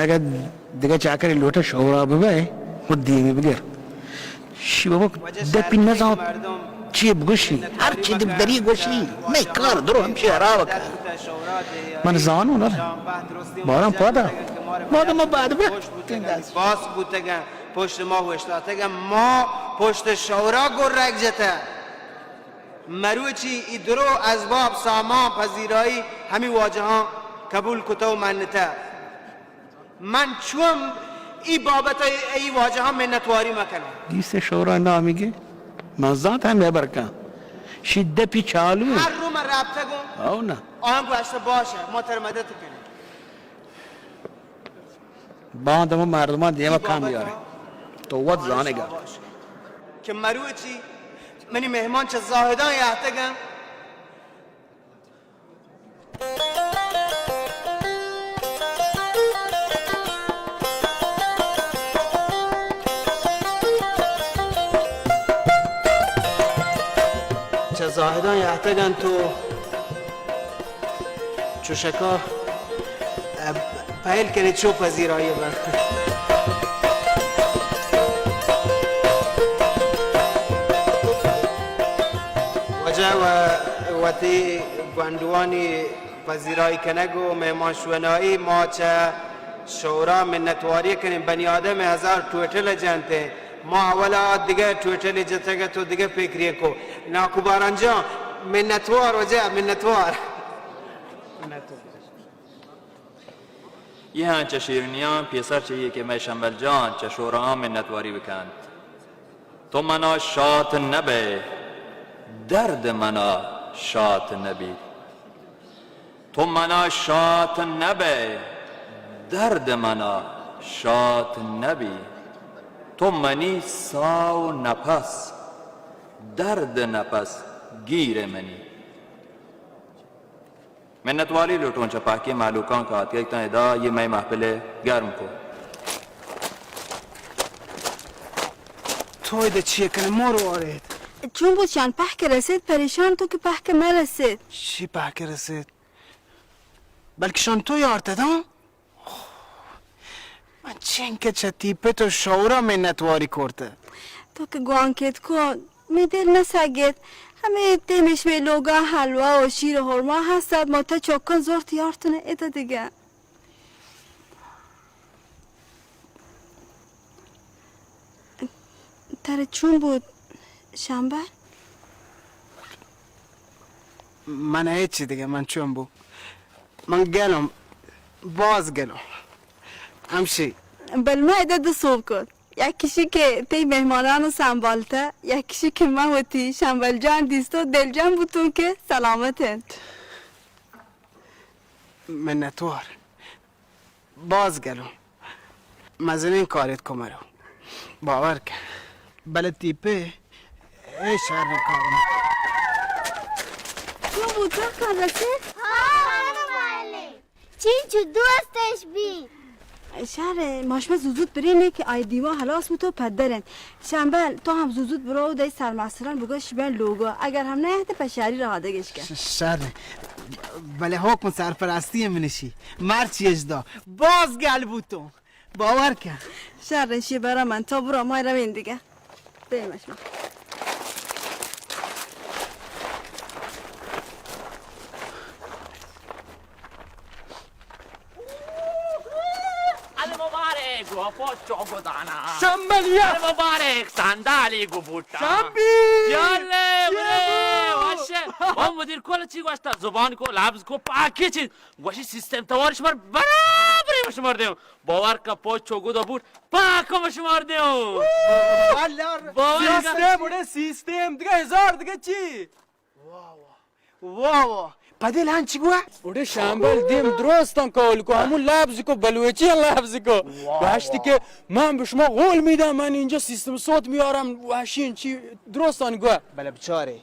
اگہ دگہ چاکرے لوٹہ شورا ببئے، و دیمی بگر۔ شی بابا دپی نزان چی بگوشی، ہر چی دل دری گوشی، نئے کار درو ہمشی ہراب کن۔ من زانو نہ باران پادا، پادا ما بعد بہ۔ باس بوتگن، پشت ما اوشتاتگن، ما پشت شورا گرگ جتہ۔ مروچی ای درو اسباب سامان پذیرائی ہمی واجہاں قبول کتہ و منتہ۔ من چون ای بابت ای واجہاں منتواری مکنم۔ دیستے شورا نامی گے؟ من زانت ہم ہبر کن۔ شی دپی چالو۔ ہر رو من رابطہ گوں۔ او نا۔ آن گوشتہ باشہ، ما تر مدد کنیں۔ باند ہمو مردمان دیما کم بیارے۔ تو وت زانگا۔ کہ مروچی منی مہمان چہ زاہدان یہتگن۔ چہ زاہدان یہتگن تو چوشکا، اه، پہل کنے چو پذیرائی بن۔ واجہ و وتی گونڈوانی پذیرائی کنگ و مہمان شونائی ما چہ شورا منتواری کنیں۔ بنی آدم ہزار ٹوٹل جنت۔ ما اولا آ دگہ ٹوٹلی جتگ ات و دگہ فکری کو۔ ناکو باران جان، منتوار واجہ، منتوار۔ منتوار۔ یہ ہاں چہ شیرنیاں پیسر چہ یہ کہ مئے شمبل جان چہ شوراں منتواری بکنت۔ تو منا شات نبئے، درد منا شات نبی۔ تو منا شات نبئے، درد منا شات نبی۔ تو منی ساہ و نپس، درد نپس گیر منی۔ منتواری لوٹوں چہ پہکیں مہلوکاں کہ آتکگ تاں ادا یہ مئے محفل ء گرم کو۔ تو ادا چی کنئے؟ مور وارت۔ چون بود شان پہک رسید؟ پریشان تو کہ پہک مرسید۔ چی پہک رسید؟ بلکہ شان تو یارت داں؟ من چنکہ چہ تئی پت و شورا منتواری کرتہ۔ تو کہ گوانکت کو، می دل نہ سگت۔ ہمے تیمش می لوگا حلوا و شیر و ہرما ہست ات، ما تئی چکاں زرت یارتن ادا دگہ۔ ترا چون بود شمبل؟ من ہچی دگہ، من چون بو؟ من گلم، باز گلم۔ ہمشی۔ بل ما ادا دو سوب کت۔ یکیشی کہ تئی مہمانان سنبالتہ، یکیشی کہ من وتی شمبل جان دیست و دلجم بوتوں کہ سلامت انت۔ منتوار۔ باز گلوں۔ مزنیں کاریت کو مرو۔ باور کن۔ بلے تئی پت اے شر کار۔ تو بوتر کن رسید؟ ہاں، ہاں، بلے۔ چینچو دوستش بی۔ شر، ما شما زوزوت برین کہ آئی دیوان ہلاس بوت و پدر انت۔ شمبل، تو ہم زوزوت برو و دئی سرمستران بگوش بین لوگو۔ اگر ہم نہ اہت پہ شہری رہا دگش کن۔ ش-، شر۔ بلے حکم سرپرستی منشی۔ مرچی اجدا۔ باز گل بوتوں۔ باور کن۔ شر، شی برا من تو برو، ما روین دگہ۔ پیمش ما۔ علی مبارک، گو پوچو گو دانا۔ شمبلیا۔ علی مبارک، صندلی گو بوٹا۔ شمبی۔ یالے، یالے، وشه۔ او مدیر کل چی گوشتا؟ زبان کو، لفظ کو، پاکی چیز۔ گوشی سیستم توار شمار برابری شمار دیو۔ باور کا پوچو گو دا بوٹ۔ پاکم شمار دیو۔ اللہ۔ باور کن۔ سیستم، اڑے سیستم، دگہ ہزار دگہ چی؟ واہ، واہ۔ واہ، واہ۔ پدل ہنچ گوا؟ اڑے شامبل دیم درستان قول کو، ہمون لفظ کو، بلوچی لفظ کو۔ واہ، گوشت واہ۔ کہ من به شما قول میدم، من اینجا سیستم صوت میارم، وحشین چی درستان گوا۔ بلے بچارے،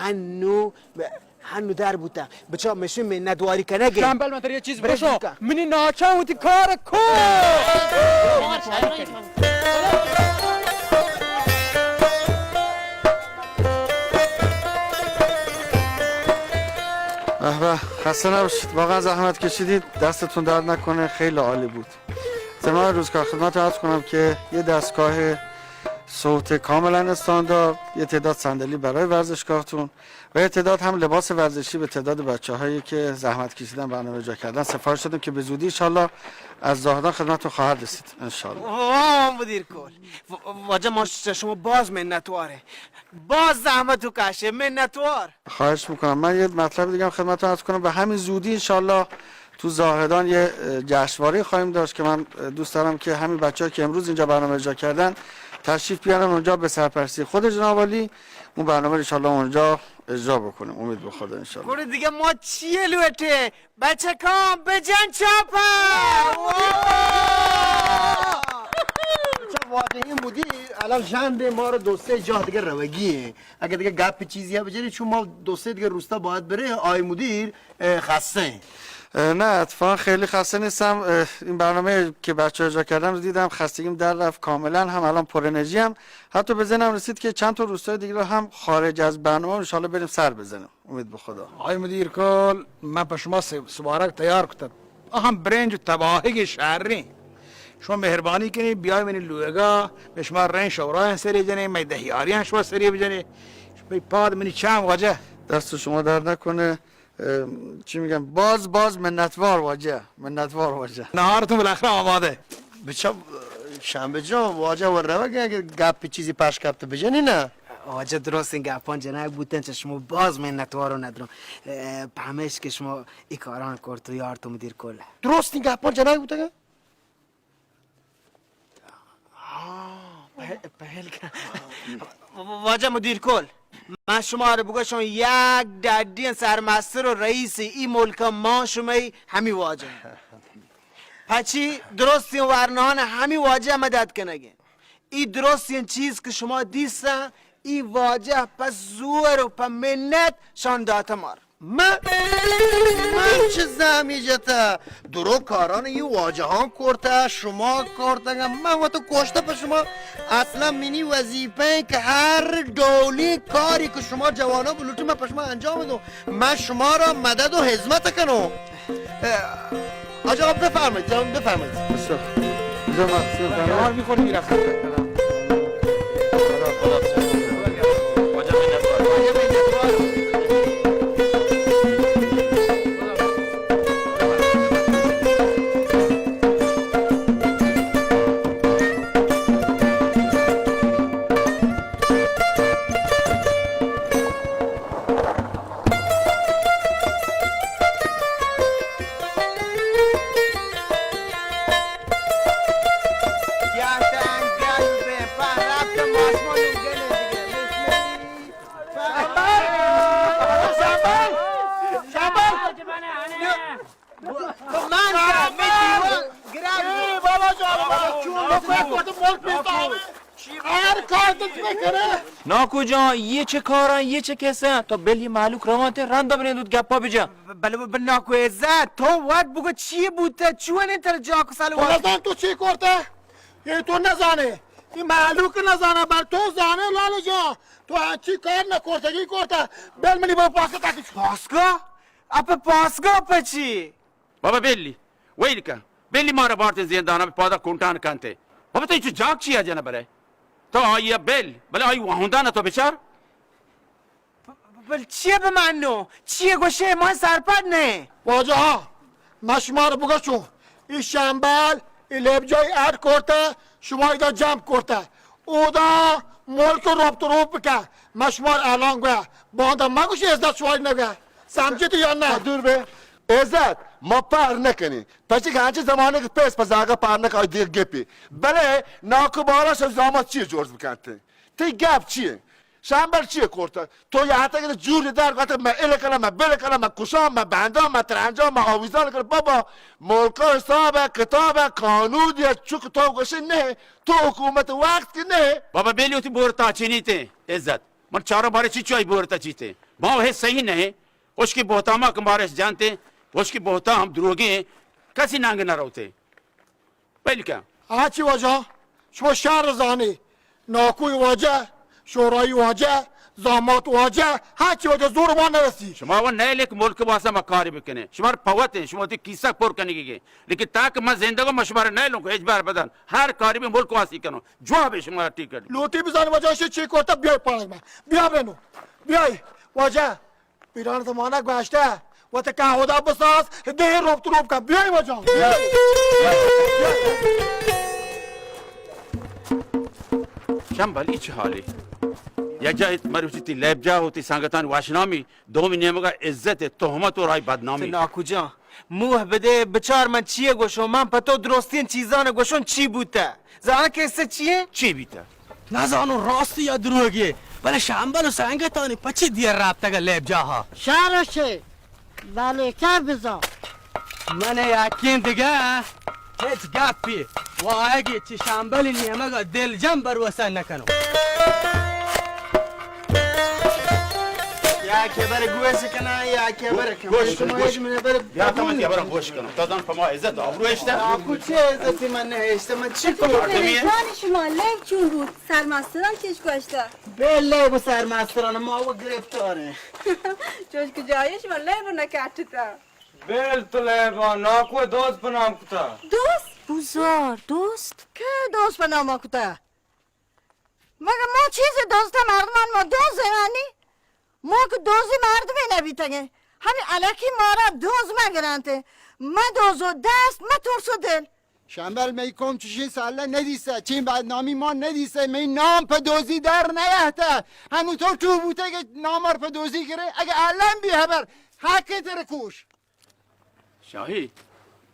ہنو، ہنو در بوتا۔ بچا، مشی منتواری کنگے۔ شمبل، من ترا یه چیز بشو۔ منی ناچا وتی کار کو۔ احبا، خسته نباشید، واقعا زحمت کشیدید، دستتون درد نکنه، خیلی عالی بود. سماع روزکار، خدمت عرض کنم که یه دستگاه صوت کاملاً استاندارد، یه تعداد صندلی برای ورزشکارتون و یه تعداد هم لباس ورزشی به تعداد بچه‌هایی که زحمت کشیدن، برنامه اجرا کردن سفارش دادیم که به زودی انشالله از زاهدان خدمتتون خواهد رسید انشالله. واه، مدیر کل. و-، واجه ما ش-، شما باز منتواره. باز زحمت و کشه، منتوار. خواهش می‌کنم. من یه مطلب دیگه هم خدمتتون عرض کنم. به همین زودی انشالله تو زاهدان یه، اه، جشنواره خواهیم داشت که من، اه، دوست دارم که همین بچه‌ها که امروز اینجا برنامه اجرا کردن تشریف بیارن اونجا، به سرپرستی خود جناب عالی اون برنامه رو انشالله اونجا اجرا بکنیم. امید به خدا انشالله. گڑا دیگه ما چیه لوٹے؟ بچکان بجن چاپا! چه واجهی مدیر، الان ژند ما رو دو سه جا دیگه روگی ایں. اگه دیگه گپ چیزی هم بجنی، چون ما دو سه دیگه روستا باید بره، آی مدیر، اه، خسته ایں. اه، نه، اتفاقاً خیلی خسته نیستم. اه، این برنامه که بچه‌ها اجرا کردن رو دیدم، خستگیم در رفت کاملاً، هم الان پر انرژی هم. حتی به ذهنم رسید که چند تا روستای دیگه رو هم خارج از برنامه انشالله بریم سر بزنیم. امید به خدا. آقای مدیر کل، من په شما سه-، سبارگ تیار کتت. اهم برنج و تباهگ شهریں. شما مهربانی کنی، بیای منی لوگا، من شما رین شورایان سری جنی، من دهیاریان شما سری بجنی. شما پاد منی چم واجه. دست شما درد نکنه. اه، چی می‌گن؟ باز، باز منتوار واجه. منتوار واجه. نهارتون بالاخره آماده. بچه، شنبه جان، واجه ور روگ، اگه گپ چیزی پش کپته بجنی نه؟ واجه درستین گپان جنگ بوتن، چه شما باز منتوار و ندرم. اه، پمیش که شما ای کاران کرت و یارت و مدیر کل. درستین گپان جنگ بوتن؟ آه، پهل، پهل کن. واجه مدیر کل، من شما رو بگوشم، یک ڈڈی سرمستر و رئیس ای ملک ما شمئی همی واجه. پچی درستین ورنان همی واجه مدد کنگه. ای درستین چیز که شما دیستن، ای واجه په زور و په منت شان داته مار. من، من چه زحمی جتا؟ درو کاران ای واجهان کرتا، شما کرتگا، من وتو کشتا په شما. اصلاً منی وظیفه که هر ڈولی کاری که شما جوانا بلوٹی، من په شما انجام دو. من شما را مدد و خدمت کنو. اه، حاج آقا، بفرمایید، جان، بفرمایید. بسیار. بسیار ممنون. جواب می‌خوری می‌رفت. ناکو جان، یہ چه کارن، یہ چه کسن؟ تو بل یہ مہلوک روان تے، رندا بنندوت گپا بجن. بلے بل ناکو عزت، تو وت بگو چی بوتا، چونیں تر جاک و سلوات؟ تو نزان تو چی کرتا؟ یہ تو نزانے، یہ مہلوک نزانا، بل تو زانے لال جان، تو ہنچی کار نہ کرتگی کرتا. بل منی با پاسکا تاکی. پاسکا؟ اپا پاسکا پچی؟ بابا بلی، ویل کن. بلی مارا بارت زندانا، پادا کنٹان کنتے. بابا تو چو جاک چیا جنا بلے؟ تو آئی بل، بلے آئی واہندانا تو بچار. بل چیے بمانو؟ چیے گوشے؟ ما سرپد نہ. واجہ، ما شما را بگشوں، ای شمبل، ای لیب جای اڈ کرتا، شما ایدا جمع کرتا. اودا ملک ربط روپ بکن. ما شما را الان گویا، باندا مگوش عزت شما نگویا. سمجھتے یا نہ؟ دور بے. عزت، ما پہر نکنی. پچک ہنچے زمانے کہ پیس پہ زاگا پہر نکا، آئی دیگہ گپی. بلے ناکو بالا شو زامت چی جوڑ بکنتے؟ تی گپ چیے؟ شمبل چیے کرتا؟ تو یہاں تک جور در گتا، میں ال کنا، میں بل کنا، میں کشان، میں بندان، میں ترنجان، میں آویزان کنا. بابا، ملکا حساب ہے، کتاب ہے، قانون ہے، چک تو گوشے نہیں، تو حکومت وقت کی نہیں. بابا، بیلی ہوتی بورتا چینی تے، عزت. من چاروں بارے چی چوئی بورتا چیتے. ما وہ صحیح نہیں. اشکی بہتاما کمبارش جانتے، اشکی بہتام دروگیں، کسی نانگ نہ روتے. بلکہ. آچی واجہ، شما شہر زانے، ناکوی واجہ، شورائی واجہ، زامات واجہ، ہرچی واجہ زور ما نرسی۔ شما و نیلک ملک واسا ما کاری بکنیں۔ شما پوتیں، شما تی کیسک پر کنگی گے۔ لیکن تاکہ ما زندگو ما شما را نیلوں کو ہچ بار بدن۔ ہر کاری بھی ملک واسی کنو۔ جواب شما را ٹکٹ۔ لوتی بزان واجہ شی چی کرتا بیای پانگ ما۔ بیا بینو۔ بیای۔ واجہ۔ پیران زمانہ گوشتہ، وت کہودا بساز، دہ روپت روپ کا، بیای واجہ، بیای۔ شمبل، ای چه حالی؟ یک جاہ مروچی تی لیب جاہ و تی سنگتان واشنامی، دومی نیمگا عزت، تہمت و رائی بدنامی۔ ناکو جان، موہ بدے، بچار من چیے گوشوں، من پہ تو درستین چیزان گوشوں چی بوتہ۔ زاناں کسہ چی انت؟ چی بیتہ؟ نزانوں راستی یا دروگی، بلے شمبل و سنگتانی پچی دیر رپتگ لیب جاہا۔ شرشے، بلے کہ بزاں۔ من یقین دگہ ہچ گپی و آیگی چی شمبلی نیمگا دل جم بروسہ نکنوں۔ یا کہ بر گوش کناں، یا کہ بر گوش کن، گوش۔ بیا تو من بر گوش کنم۔ تو دان پہ ما عزت آبرو اشتہ۔ آخو چی عزتی من نہ اشتہ، من چی کو؟ پریشان شما لیب چون بود؟ سرمستران چیش گوشتہ؟ بے لیب و سرمستران ما و گرفتاریں۔ چوش کہ جایش ما لیب نہ کٹتہ۔ بل تو لیبا ناکو دوست پنام کتا۔ دوست؟ بزار دوست؟ کہ دوست پنام کتا؟ مگہ ما چیزے دزتہ مردمان ما دز زمانی؟ ما کہ دزی مردمے نبیتگیں۔ ہمیں الکی مارا دز مگرنت۔ ما دز و دست، ما ترس و دل۔ شمبل مئی قوم چشیں سالہ ندیسہ، چین بدنامی ما ندیسہ، مئی نام پہ دزی در نیہتہ۔ ہمو تو ٹو بوتے کہ نامار پہ دزی گرے، اگہ الم بی حبر، حق تر کوش۔ شاہی،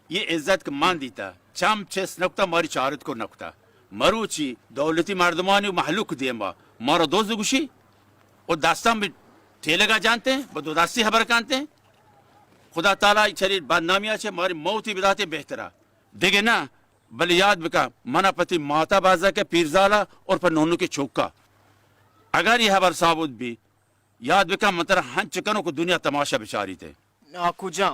یہ عزت کہ من دیتا، چم چست نکتا، ماری چارت کو نکتا۔ مروچی دولتی مردمانی و مہلوک دیما مارا دوز گوشی و دستان بھی ٹیلگا جانتے، با دو دستی حبر کانتے۔ خدا تعالی چری بدنامیا چہ ماری موتی بداتے بہترا۔ دگہ نہ، بلے یاد بکا، منا پتی ماتا بازا کہ پیرزالا اور پر نونو کے چوکا۔ اگر یہ حبر ثابت بھی، یاد بکن، من ترا ہنچ کنوں کہ دنیا تماشا بچاریت۔ ناکو جان،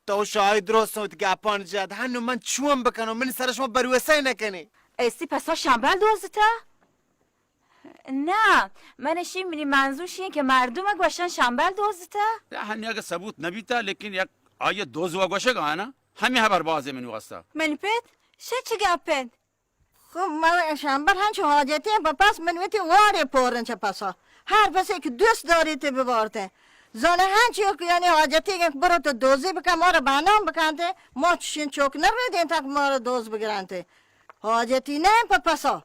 تو شاہی درست وت گپان جت۔ ہنو من چون بکنوں؟ من سر شما بروسہ نکنی۔ ایسی پسا شمبل دوزتا؟ نہ، من اشی منی منظور شی کہ مردم گوشن شمبل دوزتا۔ ہنی اگہ ثبوت نبیتا، لیکن یک آئی دوز و گوشگ آنا، ہمیں حبر بازے منی واسطہ۔ من پت، شے چی گپ انت؟ خب، من شمبل ہنچو حاجتی ہیں، پہ پس من وتی وارے پورن چہ پسا۔ ہر پسے کہ دوست داریت ببارتیں۔ زانہ ہنچو کہ یعنی حاجتی ہیں کہ برو تو دوزی بکن، مارا بانام بکنتے، ما چشین چوک نہ ردیں تک مارا دوز بگرنتے۔ حاجتی نہ پہ پسا۔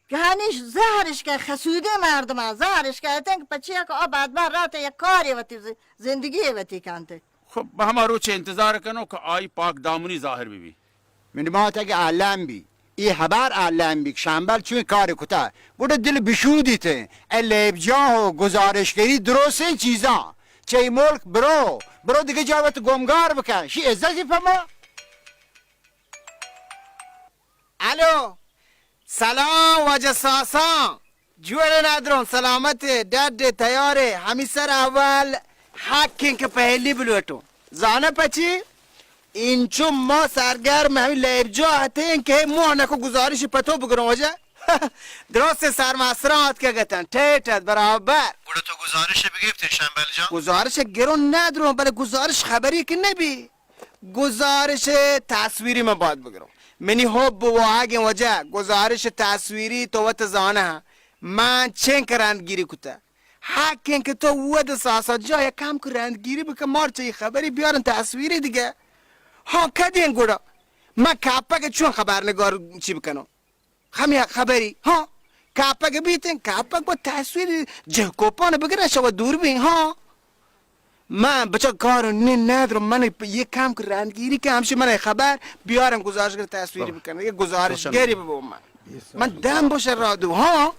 کہ ہنیش زہرش کہ خسودیں مردمان، زہرش کہ اتیں کہ پچیا کہ آ بدبخت رہتے یک کارے وتی ز-، زندگی وتی کنتے۔ خب، بہ ہما روچ انتظار کنوں کہ آئی پاک دامنی ظاہر بہ بی۔ منی مات اگہ الم بی، اے ہبر الم بی کہ شمبل چویں کارے کتا، گڑا دل بشودیت۔ اے لیب جاہ و گزارشگری درستیں چیزاں۔ چہ اے ملک برو، برو دگہ جاہ وت گمگار بکن۔ شی عزتی پہ ما۔ الو، سلام واجہ ساسان۔ جوڑے نادرون، سلامت، ڈڈ، تیارے، ہمی سر احوال حق انت کہ پہلی بلوٹوں۔ زانہ پچی؟ انچو ما سرگرم ہمی لیب جا ہتیں کہ مو نکو گزارش پتو بگروں واجہ۔ درست سرمستران آتکگتن، ٹیٹ ات برابر۔ گڑا تو گزارش بگیپتیں شمبل جان؟ گزارش گرون ندرون، بلے گزارش خبری کہ نبی۔ گزارش تصویری من باید بگروں۔ منی حب و واہگیں واجہ، گزارش تصویری تو وت زانہ۔ من چنکہ رندگیری کتہ۔ حق انت کہ تو وت ساسا جا یک کم کہ رندگیری بکن، مار چہ اے خبری بیارن تصویری دگہ۔ ہاں، کدین گڑا؟ من کپگ چون خبرنگار چی بکنوں؟ ہمے خبری، ہاں۔ کپگ بیتیں، کپگ با تصویر جہ کوپان بگرن، شوا دور بین، ہاں۔ من بچا کار نی ندرو، من یہ کم کہ رندگیری کہ ہمشی من خبر بیارن گزارشگر تصویری بکن، یہ گزارشگری ببو من۔ من دم بشه را دو، ہاں۔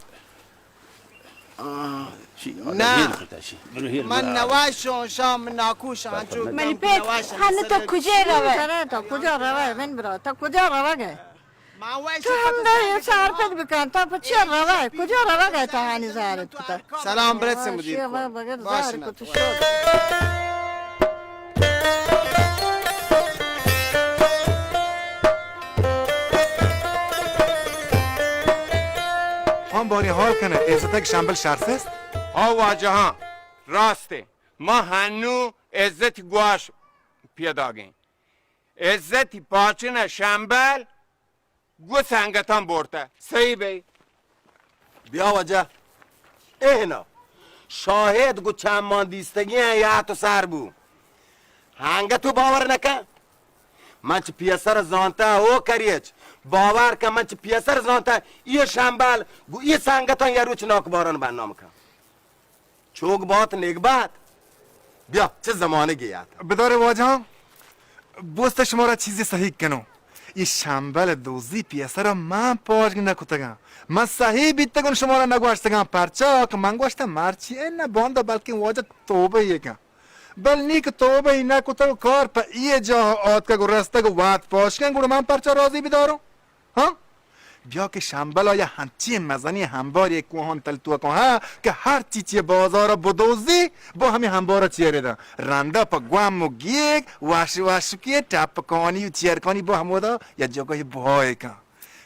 آہ، نہ۔ من نواشوں، شام ناکوشاں، جو منی پت، ہن تو کجے روے؟ تو کجا روے، من برا، تو کجا روگے؟ تو ہمدا یہ سار پد بکن، تو پچیا روے، کجا روگے تو ہانی زارت کتا؟ سلام برت سے مدیر کو۔ بغیر زار کو تو شو۔ ہم باری حال کنه، عزتک شمبل شرس است؟ او واجہاں، راست ایں، ما ہنو عزت گواش پیداگیں۔ عزت پاچن شمبل گوں سنگتاں برتہ۔ صحیح بئی۔ بیا واجہ، اے ہنا۔ شاہد گوں چمان دیستگیں یات و سر بو۔ ہنگہ تو باور نکن۔ من چہ پیسر زانتہ، او کریچ۔ باور کن، من چہ پیسر زانتہ، اے شمبل گوں اے سنگتاں یا روچ ناکباران برنامہ کن۔ چوک بات نیک بات۔ بیا، چہ زمانگے یات۔ بدار واجہاں، بوست شمارا چیزے صحیح کنوں۔ اے شمبل دوزی پیسرا من پاش نہ کتگاں۔ من صحیح بیتگوں، شمارا نہ گوشتگاں، پرچا کہ من گوشتہ مرچی اے نہ باندا، بلکیں واجہ توبہ یے کن۔ بل نی کہ توبہ ای نہ کتگ و کار پہ اے جاہ آتکگ و رستگ و وت پاش کن، گڑا من پرچا راضی بداروں؟ ہاں؟ بیا کہ شمبل آیا ہنچیں مزنیں ہمبار یک کوہان تل توکاں ہا کہ ہر چی چی بازار بدوزی، با ہمیں ہمبار چیر داں۔ رندا پہ گوام و گیگ، وش وشکی، ٹپکانی و چیرکانی با ہمودا یا جگہ بہائے کن۔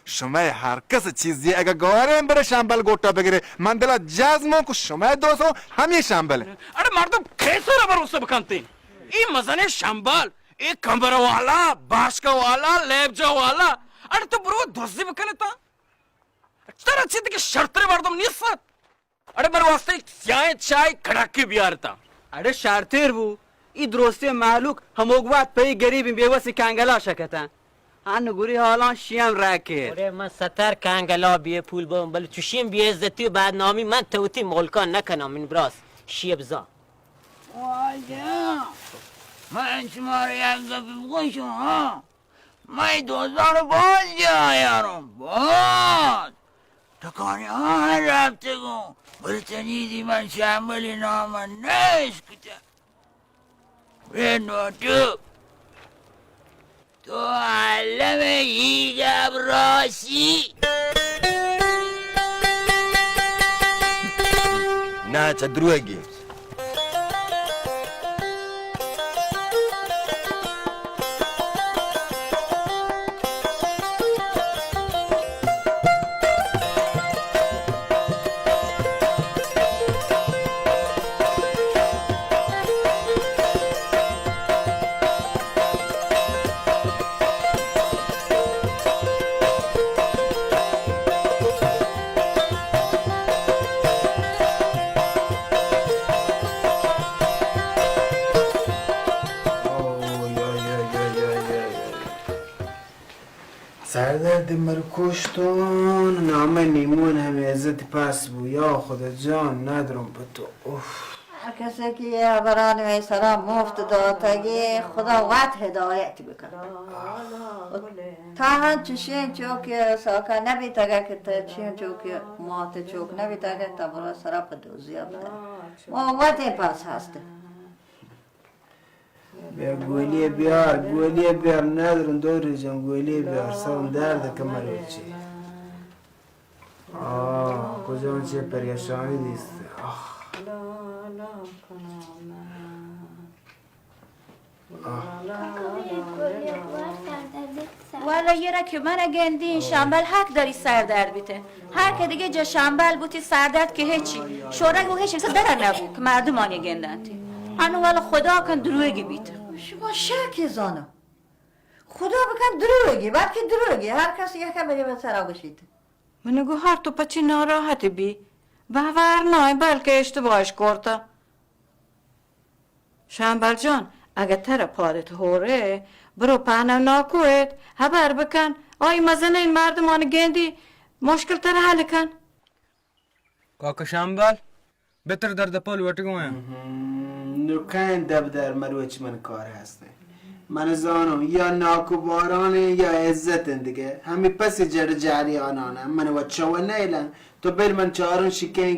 شمئے ہر کس چیزی اگہ گاریں برے شمبل گوٹا بگرے، من دلا جزموں کہ شمئے دوستوں ہمیں شمبل۔ اڑے مردم کیسو را بھروسہ بکنتے؟ ای مزنیں شمبل، ای کمبر والا، باشکہ والا، لیبجا والا۔ اڑے تو برو دزی بکنے تا۔ ترا چیتے کہ شرتر مردم نیست۔ اڑے من واسطہ یک سیاہیں چائے کڑکی بیارتا۔ اڑے شرتر بو، ای درستیں مہلوک ہموگ وت پہ ای گریبیں بے وسیں کنگلا شکتن۔ ہن گری حالاں شیم رکت۔ اڑے من ستر کنگلا بے پول بوم، بلے چوشیں بے عزتی و بدنامی من تو وتی ملکا نکناں، من براس شیب زان۔ واجہ، من شمارا یک گپے بگوشاں، ہاں؟ مئے دوزان باز جاہ یاروں، باز۔ ٹکانی آہن رپتگوں، بلے چنیزی من شمبلی نام نہ اشکتہ۔ اے نوٹو، تو عالم ای گپ راشی؟ نہ، چہ دروگی۔ سردرد مر کشتون، نامہ نیمون ہمے عزت پس بو، یا خدا جان ندرم پہ تو۔ اوف۔ ہر کسے کہ یہ حبران میں سرا مفت داتگی، خدا وت ہدایت بکن۔ تا ہن چشیں چو کہ ساکا نبیتگا کہ تا چشیں چو کہ مات چوک نبیتگا تا برا سرا پہ دوزیا بدن۔ ما وت پس ہستے۔ بیا گولی بیار، گولی بیار، ندرم دور جان گولی بیار، سرم درد کمر چی۔ آہ، کجام چی پریشانی دیست۔ آہ۔ آہ۔ والا یہ را کہ من گندی شمبل حق داری سردرد بیتے۔ ہر کہ دیگه جا شمبل بوتی سردرد کہ ہچی۔ شورگ و ہچ کس در نبو کہ مردمانی گندنتی۔ انو والا خدا کن دروگی بیت۔ شما شک زانا۔ خدا بکن دروگی، بلکہ دروگی۔ ہر کس یک بری من سرا گوشیت۔ من گو ہر تو پچی ناراحت بی۔ باور نہ بلکہ اشتباہش کرتا۔ شمبل جان، اگہ ترا پادت ہورے، برو پہنو ناکو ات، ہبر بکن، آئی مزنین مردمان گندی، مشکل ترا حل کن۔ کاکا شمبل، بتر درد پا لوٹگویاں۔ ہم، نو کئے دبدر مروچ من کار ہستیں۔ من زانوں یا ناکو بارانیں یا عزت ایں دگہ۔ ہمے پس جڑ جریانان من و چو نیلن۔ تو بل من چاروں شکیں۔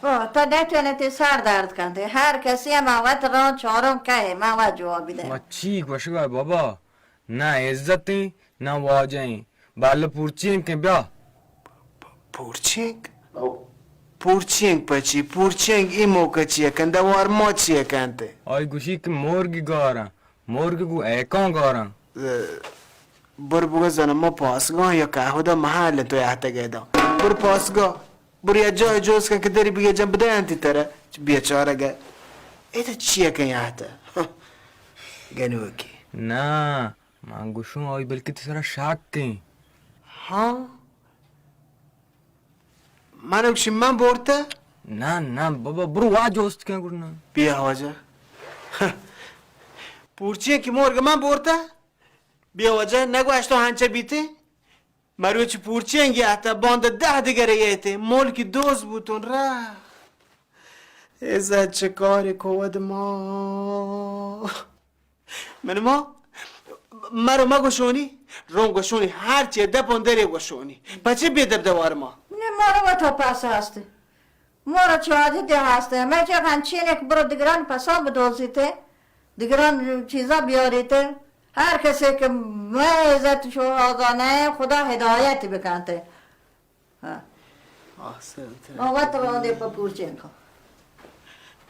او، تو نتونے تی سر درد کنتے۔ ہر کسی ہم وت ران چاروں کہے، من وت جواب دے۔ ما چی گوشگا بابا؟ نہ عزت ایں، نہ واجہ ایں۔ بل پورچینک ایں بیا۔ پورچینک؟ او۔ پورچینک پچی؟ پورچینک ای موقع چی کنت؟ دوار ما چی کنت؟ آئی گوشی کہ مرگی گاراں۔ مرگ گو ایکاں گاراں۔ بر بگو زنم ما پاسگاں یا کہودا محل تو یہتگے دا۔ بر پاسگاہ۔ برو یک جاہے جست کن کہ دری بگے جن بدئینتی ترا، چہ بیچارگ ءَ۔ اے تو چیا کن یاتا؟ گنوکی۔ نا، من گوشوں آئی بلکہ تئی سرا شک کن۔ ہاں؟ من گوشی من بورتا؟ نا، نا، بابا، برو وا جست کن گڑا نا۔ بیا واجہ۔ پورچی کہ مرگ من بورتا؟ بیا واجہ، نگوشتو ہنچہ بیتے؟ مروچی پورچی انگی آتا، باند دہ دگرے ایتے، ملکی دوز بوتون را۔ عزت چه کاری کود ما؟ من ما، مرو مگوشونی، رون گوشونی، ہر چی دپون دری گوشونی۔ پچه بی دپ دوار ما؟ نه، مرو وتا پس هستی۔ مارا چه عادتی هستی؟ من چه غنچینه که برو دگران پسا بدوزیتی، دگران چیزا بیاریتی۔ هر کسی که من عزت شو آزانه، خدا هدایتی بکنتی۔ ہاں۔ آہ، سر تر۔ ما وت رون دے پہ پورچین کو۔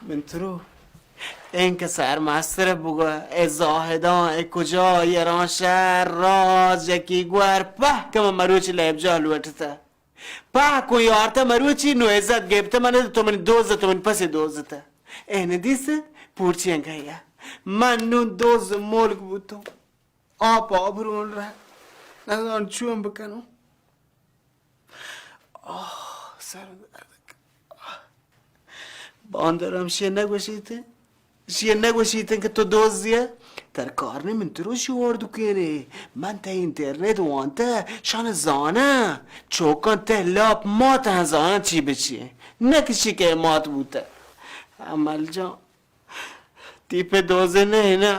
من ترو اینکہ سرمستر بگو، اے زاہدان، اے کجا، ایران شہر، راج، یکی گور، پہ کم مروچی لیب جا لوٹتا۔ پہ کو یارتا مروچی نو عزت گپتا من، تو من دوز، تو من پس دوزتا۔ اے ندیس پورچین گیا۔ من نو دوز ملک بوتو۔ آپ آبرون را۔ نزان چون بکنو۔ آہ، سر درد کن۔ آہ۔ باندر ہم شی نگوشیت، شی نگوشیت کہ تو دوزی ئے۔ تر کار نے من تروشی وارد کینے۔ من تے انٹرنیٹ وانتا، شان زانا۔ چوکان تے لاپ مات ہن زانا چی بچی۔ نکشی کہ مات بوتا۔ عمل جان۔ تی پہ دوزے نہ نا۔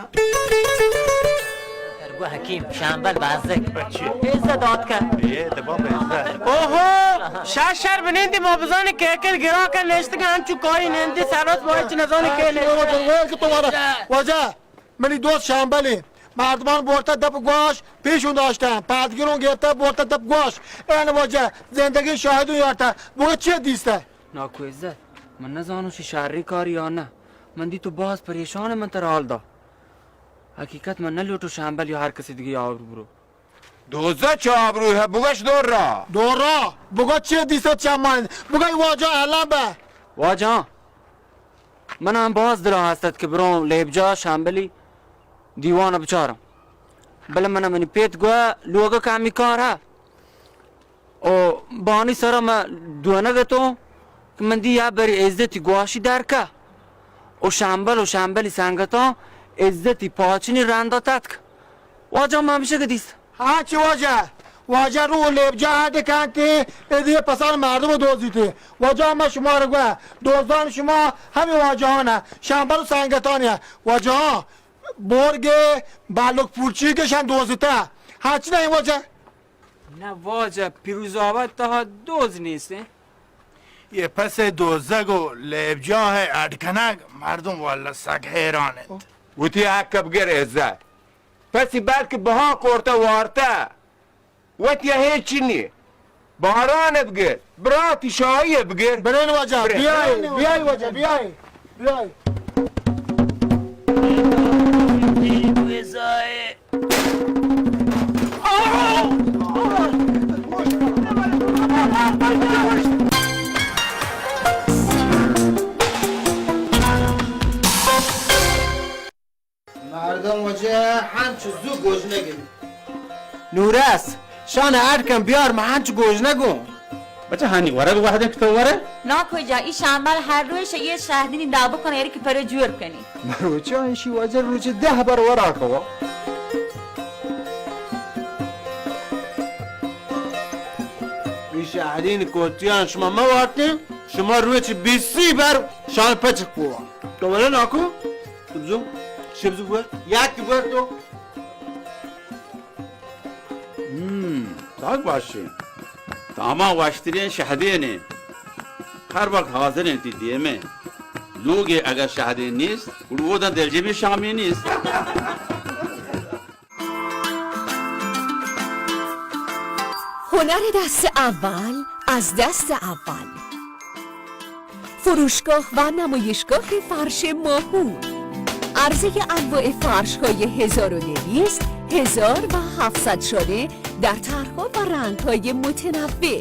گو حکیم، شامبل بازک۔ اچھا۔ عزت دات کن۔ اے دبا پہ عزت۔ اوہو، شاہ شہر بنندی ما بزانی کہ کل گرا کن نشتگن، انچو کاری نندی سروت ما ہچ نزانی کہ نندی۔ واجہ، منی دوست شامبل ایں۔ مردمان بورتا دپ گواش، پیشون داشتن۔ پادگیرون گرتا بورتا دپ گواش۔ این واجہ، زندگی شاہدون یارتا۔ بگو چی دیستا؟ ناکو عزت، من نزانوں شی شری کاری یا نہ۔ من دی تو باز پریشان، من ترا حال دا۔ حقیقت من نہ لوٹو شامبل یا ہر کسی دیگه آبرو برو۔ دوزہ چہ آبرو ہے، بگش دور را۔ دور را؟ بگو چی دیسا چہ من؟ بگو واجہ الان بہ۔ واجہ، من ہم باز دلا ہستت کہ برو لیبجا شامبلی دیوان بچارم۔ بلے من منی پیت گوا لوگ کامی کار ہے۔ او بانی سرا ما دونگ اتوں کہ من دی یا بری عزتی گواشی درکا۔ او شامبل و شامبلی سنگتاں عزتی پاچنی رندا تتک۔ واجہ ما ہمیشہ کہ دیست۔ ہاں چی واجہ؟ واجہ رو لیبجا ہڈ کانتے، ادی پسان مردم دوزیتے۔ واجہ ما شما رو گوا، دوزان شما ہمی واجہانا، شامبل و سنگتانی۔ واجہ بورگے بالک پورچی کہ شان دوزتا۔ ہاں چی نہیں واجہ؟ نہ واجہ، پیروزآباد تہا دوز نیست ایں۔ یہ پس دوزگ و لیبجاہ اڈ کنگ، مردم واللہ سک حیران انت۔ وتی حق بگر عزت۔ پسی بلکہ بہا کورتا وارتا۔ وتی ہیچ چی نیے۔ باران بگر، براتی شاہی بگر۔ برین واجہ، برین۔ بیائی، بیائی واجہ، بیائی، بیائی۔ مردم واجہ ہنچو زو گوژنگ انت۔ نورس، شان اڈ کن بیار، من ہنچو گوژنگوں۔ بچہ ہانی ورگ وہدے کہ تو ورے؟ ناکو جان، ای شامبل ہر روچ یہ شاہدینی دابو کن، ایری کہ پرے جور کنی۔ مروچا ایشی واجہ روچ دہ بر ورا کوا۔ ای شاہدین کوتیان شما موارتیں، شما روچ بیسی بر شان پچک کوا۔ تو ولے ناکو؟ بزو، شبزو بور، یکی بور تو۔ ہم، تاک باشیں۔ تاما واشتریں شہدینے۔ ہر وقت حاضریں تی دیمے۔ لوگے اگر شہدین نیست، گڑا ودا دلجمی شامی نیست۔ هنر دست اول از دست اول. فروشگاه و نمایشگاه فرش ماهور. عرضهٔ انواع فرش‌های هزار و دویست، هزار و هفتصد شانه در طرح‌ها و رنگ‌های متنوع.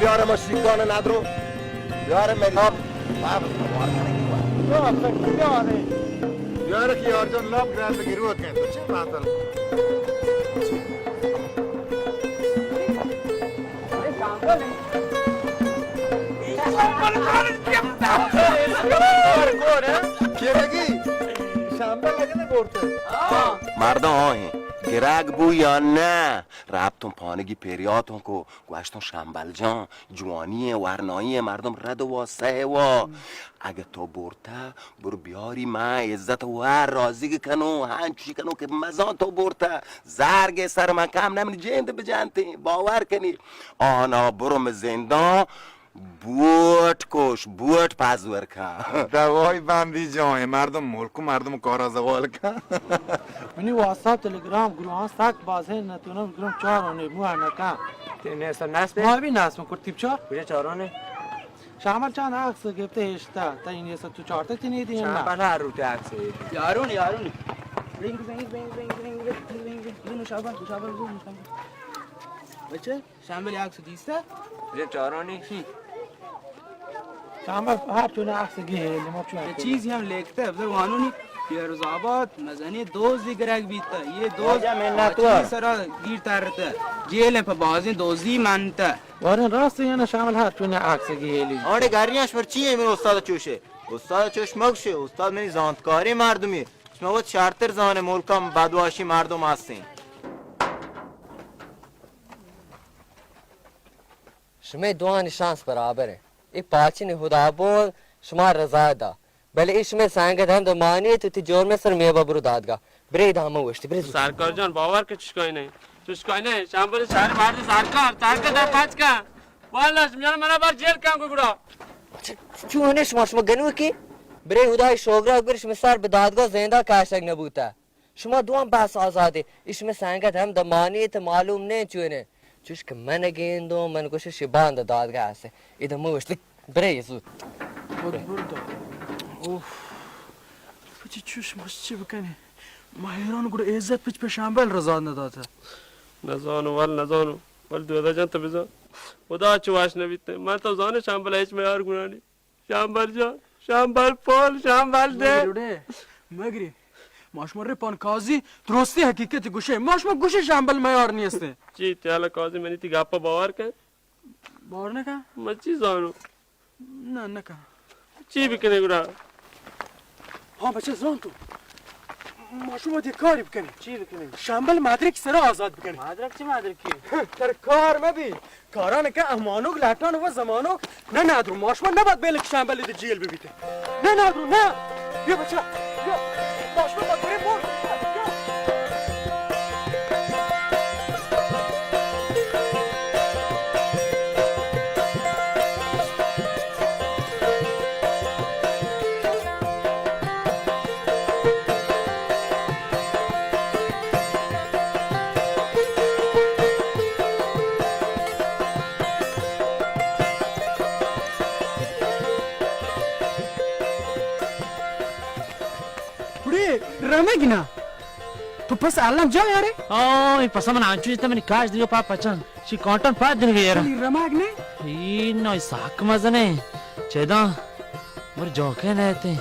بیار ما شیکان ندرو. بیار مری. باب، باب، باب. بیار کہ یار جان لام گرند گرو کن. تو چه باتل؟ مردم آہیں گرگ بو یا نه؟ رپتوں پانگی پریاتوں کو، گوشتوں شمبل جان، جوانی ء ورنائی ء مردم رد و سہ و. اگہ تو برتہ، برو بیاری، من عزت و راضی کنوں، ہنچی کنوں کہ مزان تو برتہ. زرگ ء سر من کم نہ، منی جند بجنتیں، باور کنی. آنا برو من زندان، بوٹ کوش، بوٹ پزور کن. دوائی بندی جائیں، مردم ملک و مردم کارا زوال کن. منی واتساپ، تلگرام گروہاں سک باز ہیں، نتونم گروہ چار ہونے، مو نکن. تی نیست نست؟ ما بھی نست من کرتی چار. کجا چارانه؟ شامل چند عکس گرفته هشته، تا این یه تو چارتا تینی دی نه؟ شامل هر روز عکس. یارون، یارون. رینگ، رینگ، رینگ. بچه؟ شامل یک سو دیسته؟ یک چارانی؟ شی. شامل هر تو نه عکس گیه، ما چون یه چیزی هم لیکته، بذار وانونی. پیروز آباد مزنی دوزی گرگ بیته. یه دوز واجه منت آچی سرا گیر ترته. جیل په بازی دوزی منته. وارن راست یعنی شامل هر تو نه عکس گیه لی. آڑے گریاش پر چی ہے من استاد چوشه؟ استاد چوش مگشه، استاد منی زانتکاری مردمی. شما وت شرتر زانه ملکم بدواشی مردم هستین. شمئے دوانی شانس برابر انت. اے پاچن ہدابون شما رضا دا، بلے اے شمئے سنگت ہم دمانی تو تی جرمے سر میبا برو دادگاہ. برے ادا ہمہ وشتی، برے زود. سرکار جان، باور کہ چشکائی نہیں، چشکائی نہیں. شامبل شہر مرد سرکار، سرکار در پچ کن. واللہ شمیان منا بار جیل کن کو گڑا. اچھا، چون ہے شما، شما گنو کی؟ برے ہدای شوگرا، برے شمئے سر بہ دادگاہ زندہ کاشگ نبوتا. شما دوان بس آزادے. اے شمئے سنگت ہم دمانی ات، معلوم نہ چونے. چوش کہ من گندوں، من گوشے شی باند دادگاہ ہستے. ادا مو گوشت، برے زود. خود برد. اوف. پچی چوش مش چی بکنی؟ ما حیران گڑا عزت پچ پہ شامبل رضا نداتا. نزانو، ول نزانو. ول دودا جان تو بزان. خدا چو واش نبیتے. من تو زانے شامبل ہچ میار گنانی. شامبل جان، شامبل پول، شامبل دے. مگری، مگری. ما شما رپان قاضی درستی حقیقت گوشه. ما شما گوشه شامبل میار نیسته. چی، تیالا قاضی منی تی گپا باور کن؟ باور نکن؟ من چی زانو؟ نه، نکن. چی بکنه گڑا؟ ہاں بچہ زان تو. ما شما دی کاری بکنی. چی بکنی؟ شامبل مدرک سرا آزاد بکنی. مدرک چی مدرکی؟ تر کار مبی. کاران کہ احمانوک لٹان و زمانوک. نه نادرو، ما شما نباید بیلک شامبل دی جیل ببیت. نه نادرو، نه. بیا بچه، بیا. ما شما باید بریم مرد. گڑے رمگ نا. تو پس الم جا یارے؟ آ، اے پس من انچو جتا منی کاش دیگه پا پچن. چی کانٹن پاد دنگے یارا. منی رمگ نے؟ ای نو، ای ساک مزنے. چیداں؟ مر جوکے نہ تے.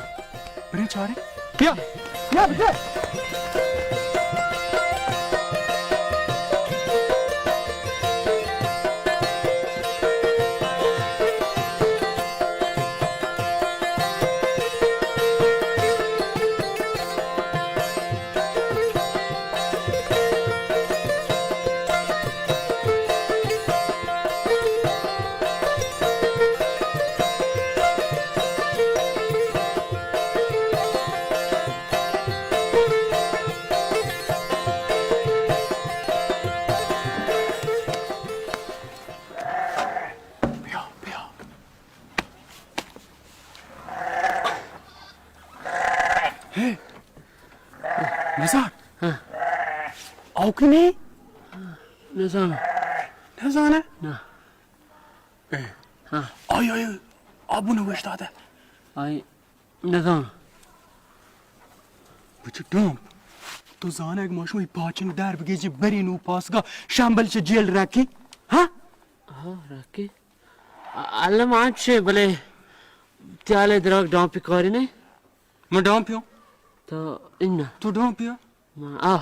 برے چارے. بیا. بیا، بیا. بیا، بیا. ہے، نزان. ہاں. آوکی نہیں؟ نزان. نزان ہے؟ نہ. اے. ہاں. آئی، آئی، آبو نوشت داتا. آئی، نزان. بچہ ڈام. تو زانے اگہ ما شما ای پاچن در بگیجی برین او پاسگا شمبل چہ جیل رکی؟ ہاں؟ ہاں، رکی. اللہ مان چے، بلے تیالے دراگ ڈامپی کاری نے؟ من ڈامپیوں؟ تو انہ۔ تو ڈامپیوں؟ من آ۔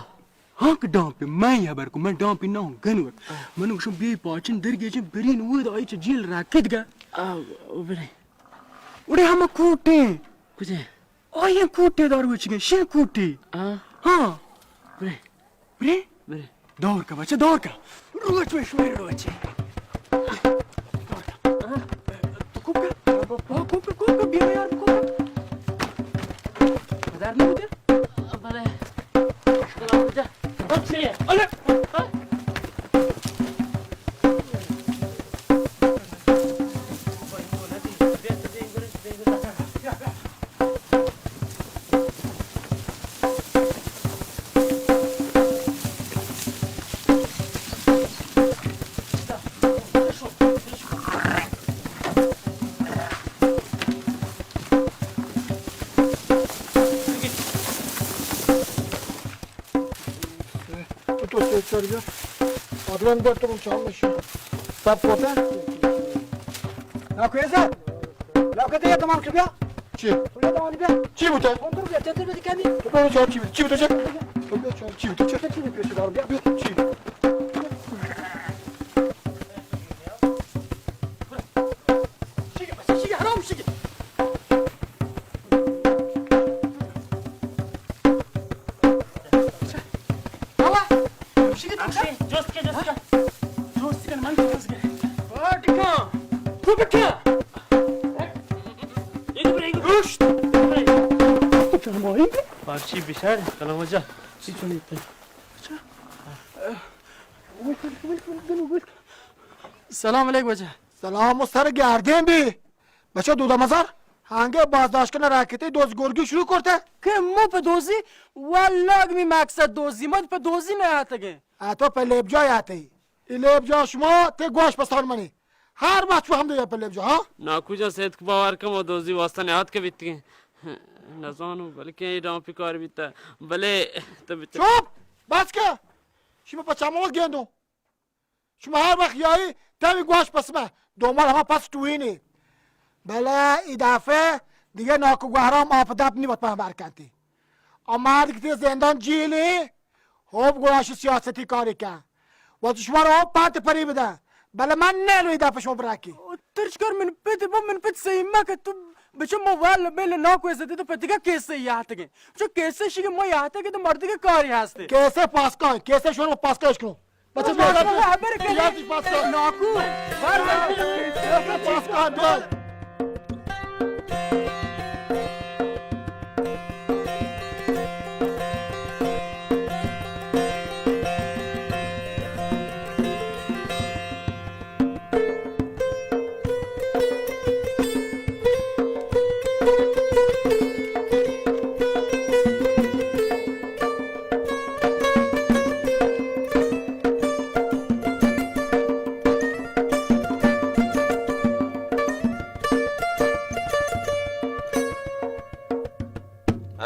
ہاں کہ ڈامپی، من ہبر کو، من ڈامپی نہ ہوں، گنور۔ من گوشم بی پاچن درگیجن برین، ود آئی چہ جیل راکت گا۔ آ، بلے۔ اڑے ہم کوٹیں۔ کجے؟ آئی کوٹے دار وچگے، شے کوٹے۔ آ۔ ہاں۔ بلے۔ برے؟ برے۔ دور کا بچہ، دور کا۔ روچ میں شوی روچ۔ دور کا۔ تو کوپ کا؟ کوپ کا، کوپ کا، بیا یار، کوپ کا۔ مدار نہیں ہوتے؟ بلے۔ شکل آ جا۔ اچھے۔ الے۔ تو تو سیچر بیا. آدمان بر تو چام نشی. سب کوتا؟ لاکو ایزا؟ لاکو دے تمام شو بیا. چی؟ بیا تمام بیا. چی بوتا؟ اون تو بیا، تندر بیا کمی. تو بیا چار چی؟ چی بوتا چی؟ تو بیا چار چی بوتا چی؟ چی بوتا چی؟ بیا چی؟ شیگی، بس شیگی، حرام شیگی. بابا، شیگی تو چا؟ جوست که، جوست که. جوست که، من جوست که. بار دیگه. تو بکن. ایگو بره، ایگو. روشت. تو چرا ماهی؟ بارچی بیشار، کلام جا. چی چونی؟ سلام علیک بچه. سلام و سر گردین بی. بچه دود مزار، هنگه بازداشت کنه راکتی دوز گرگی شروع کرته؟ که مو په دوزی، والله اگه می مقصد دوزی، ما په دوزی نه آتگه. اتو په لیبجا آتی. ای لیبجا شما تی گوش پستان منی. هر وقت شما هم دیگه په لیبجا، ها؟ ناکو جان، سید که باور کم و دوزی واسطه نه آتکه بیتگه. نزانو، بلکه ای ڈامپی کار بیته. بله، تو بیته. چپ! بس که! شما په چمو گندو. شما هر وقت یایی، تمی گوش پس من، دومال همه پس توینی. بله، ای دفعه دیگه ناکو گوهرام آپ دپ نیبت پهن برکنتی. آ مرد که تی زندان جیلی، خوب گوش سیاستی کاری کن. و تو شما را هم پنت پری بدن. بله من نیلو ای دفعه شما برکی. ترچکار من پت با من پت صحیح مکه تو بچه ما وال بیل ناکو عزتی تو پتیگا کیسه یاتگه. چو کیسه شیگه ما یاتگه تو مردگه کاری هسته. کیسه پاسکان، کیسه شما پاسکانش کنو. بچه بیا. خبر کنی. یادش پاس کن. ناکو. بار بار. پاس کن، بیا.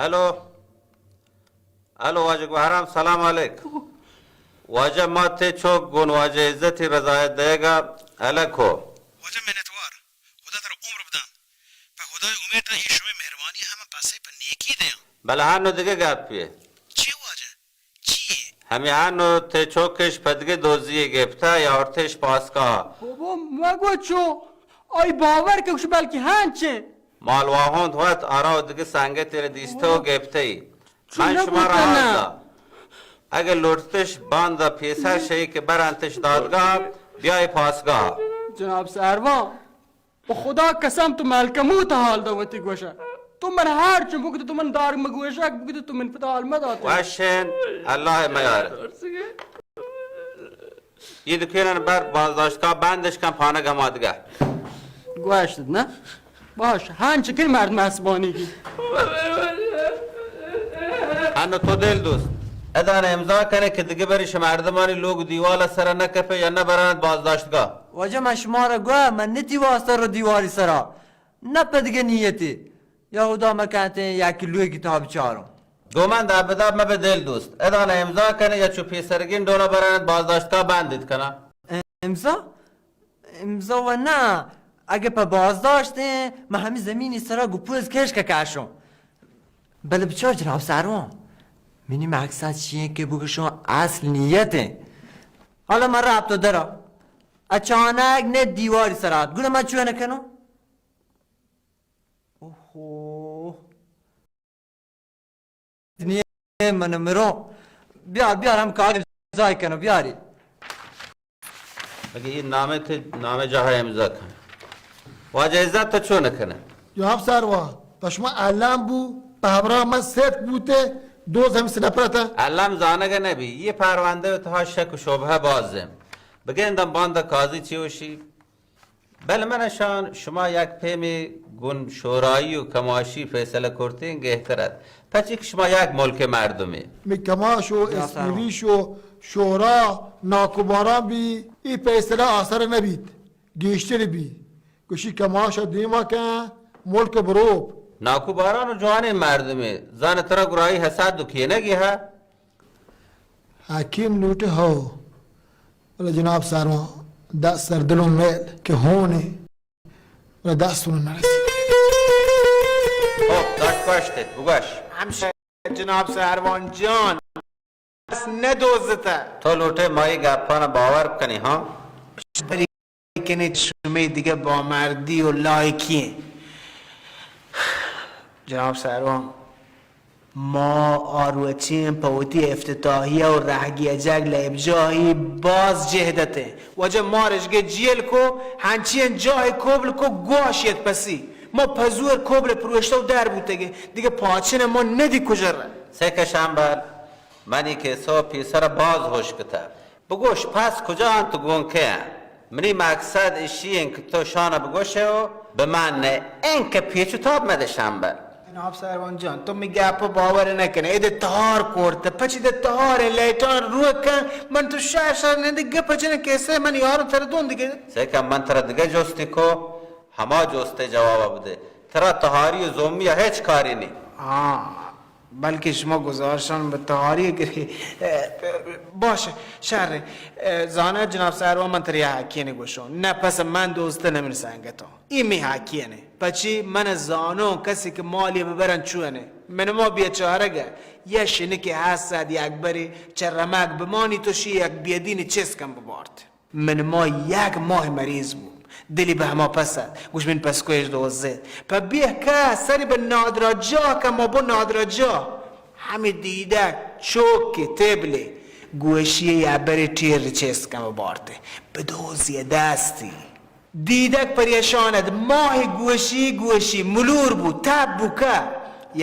الو. الو، واجہ گوہرام، سلام علیک. واجہ، ما تے چوک گون واجہ عزتی رضایت دئیگا الگ ہو. واجہ منتوار، خدا ترا عمر بدان. پہ خدای امیت ای شمئے مہربانی ہم پسے پہ نیکی دیاں. بلے ہنو دگہ گپے. چے واجہ؟ چی؟ ہمے ہنو تے چوکش پہ دگہ دوزی گپتہ یا آورتش پاسگاہ. بابا مگو چو، آئی باور کہ گوش بلکہ ہنچیں. مال واہند وت آرا و دگہ سنگتے را دیستہ و گپتہ ای. من شما را حال دا. اگہ لوٹتش باندا پیسر شئی کہ برنتش دادگاہ، بیای پاسگاہ. جناب سروان، پہ خدا قسم تو ملکموت حال دا وتی گوشا. تو من ہر چون بگو تو من دار مگوشک بگو تو من پدا حال مدات. وشن، اللہ میار. یہ دکینن بر بازداشتگاہ بندش کن پانگ ہما دگہ. گوشت نہ؟ باش، ہنچ کن مرد محسبانی کی. انو تو دل دوست، ادان امضا کنے کہ دگہ بری شما مردمانی لوگ دیوال سر نہ کپے یا نہ برانت بازداشتگاہ. واجہ من شما را گوا، من نتی واسطہ رو دیواری سرا. نہ پہ دگہ نیتی. یا خدا مکنتیں یکی لوگی تہا بچاروں. گوں من دب دب مبہ دل دوست. ادان امضا کنے یا چو پیسرگین ڈولا برنت بازداشتگاہ بندیت کناں. امضا؟ امضا و نہ. اگہ پہ بازداشت ایں، من ہمے زمینی سرا گوں پوز کشک کشوں۔ بلے بچار جناب سروان، منی مقصد چی ایں کہ بگوشوں اصل نیت ایں۔ حالا من رپتوں درا، اچانک نہ دیواری سرا ات، گڑا من چون کنوں؟ اوہو۔ دنیا من مروں۔ بیار، بیار، ہم کاغذ امضا کنوں، بیاری۔ اگہ اے نامے تے نامے جاہ امضا کن۔ واجہ عزت تو چون کنئے؟ جناب سروان، پہ شما الم بو، پہ ہبرا من صدق بوتے، دوز ہم سنپرتا۔ الم زانگ نہ بی، اے پروندہ ء تہا شک و شبہہ باز ایں۔ بگندم باندا قاضی چی گوشی۔ بلے من اشان شما یک پیمے گون شورایی و کماشی فیصلہ کرتیں گہتر ات، پرچی کہ شما یک ملک مردمے۔ می کماش و اسپیریش و شورا ناکوباران بی، ای فیصلہ آسر نبیت، گیشتر بی۔ گوشی کماش دیما کن ملک بروپ۔ ناکوباران و جوانیں مردمے، زان ترا گرائی حسد و کینگی ہا۔ حکیم لوٹے ہو، بلے جناب سروان دست در دل و میل کہ ہونے، بلے دست اون نرسی۔ خب، داشت گوشت ات، بگوش۔ ہمشہ جناب سروان جان، دست ندوزتہ۔ تو لوٹے ما اے گپانا باور بکنی، ہاں؟ بری کنے شمے دگہ بامردی و لائکی ایں۔ جناب سروان، ما آ روچیں پہ وتی افتتاحیہ و رہگیجگ لیبجاہی باز جہد اتیں۔ واجہ مارشگے جیل کو، ہنچین جاہے کوبل کو گواش یک پسی۔ ما پزور کوبل پروشتہ و در بوتگیں۔ دگہ پاچن ما ندی کجر۔ سیکہ شمبل، منی کسہ و پیسرا باز ہشک اتہ۔ بگوش، پس کجا انت و گون کئے انت؟ منی مقصد اشی انت کہ تو شانا بگوشئے و بمنئے، انکہ پیچ و تاب مدئے شمبل۔ جناب سروان جان، تو می گپ باور نکنئے، اد تہار کرتہ، پچی اد تہار لیٹان روک کن، من تو شہر شہر نندی گپ جن کسہ من یارو تر دون دگہ۔ سیکہ من ترا دگہ جستی کو، ہما جست ء جواب ء بدے۔ ترا تہاری و زومی ء ہچ کارے نی۔ ہاں، بلکہ شما گزارشان بہ تہاری گری۔ باش، شر۔ زانئے جناب سروان، من ترا یک حقینے گوشوں۔ نہ پس من دوست نہ من سنگتوں۔ ای می حقینے۔ پچی من زانوں کسی کہ مالی ببرن چونے۔ من ما بیچارگ ء یا شنکے ہست یک برے چہ رمگ بمانی تو شی یک بیدین چست کن ببارت۔ من ما یک ماہ مریض بو، دلی بہ ہما پس ات، گوش من پسکویش دوزت۔ پہ بیہ کہ سری بہ نادراجاہ کہ ما بو نادراجاہ۔ ہمی دیدک چوک کہ تیبلے گوشی یا بری ٹیر چست کم بارتے۔ بدوزی دستی۔ دیدک پریشان ات، ماہ گوشی گوشی ملور بو، تب بو کہ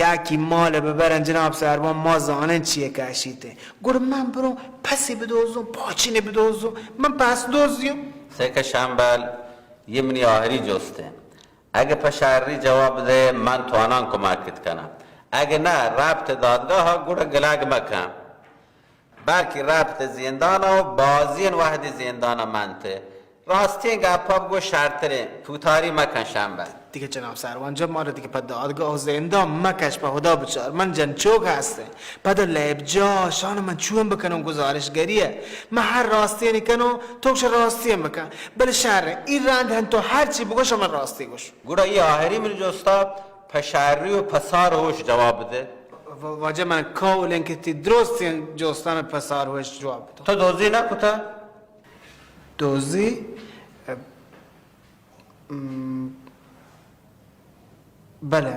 یکی مال ببرن جناب سروان ما زانن چیے کشیتے۔ گڑا من بروں پسی بدوزوں، پاچینے بدوزوں، من پس دوزیوں۔ سیکہ شمبل، یہ منی آخری جست انت۔ اگہ پہ شری جواب دے، من توانان کمکت کناں۔ اگہ نہ، رپت دادگاہ گڑا گلگ مکن۔ بلکہ رپت زندان و بازین وحدی زندان منت۔ راستیں گپا بگو شرتریں، پوتاری مکن شمبل۔ دیگہ جناب سروان جان، مارا دیگہ پہ دادگاہ و زندان مکش، پہ خدا بچار، من جن چوک ہستیں۔ پدا لیب جا شان من چون بکنوں گزارش گریہ۔ من ہر راستی نکنوں، تو گوش راستی بکن۔ بلے شر، ای رند ہن تو ہر چی بگوش، من راستی گوش۔ گڑا ای آخری من جستا پہ شری و پسار ہوش جواب دے۔ و-، واجہ من قول انت کہ تی درستیں جستان پسار ہوش جواب تو۔ تو دوزی نہ کتا؟ دوزی؟ ام، بلے،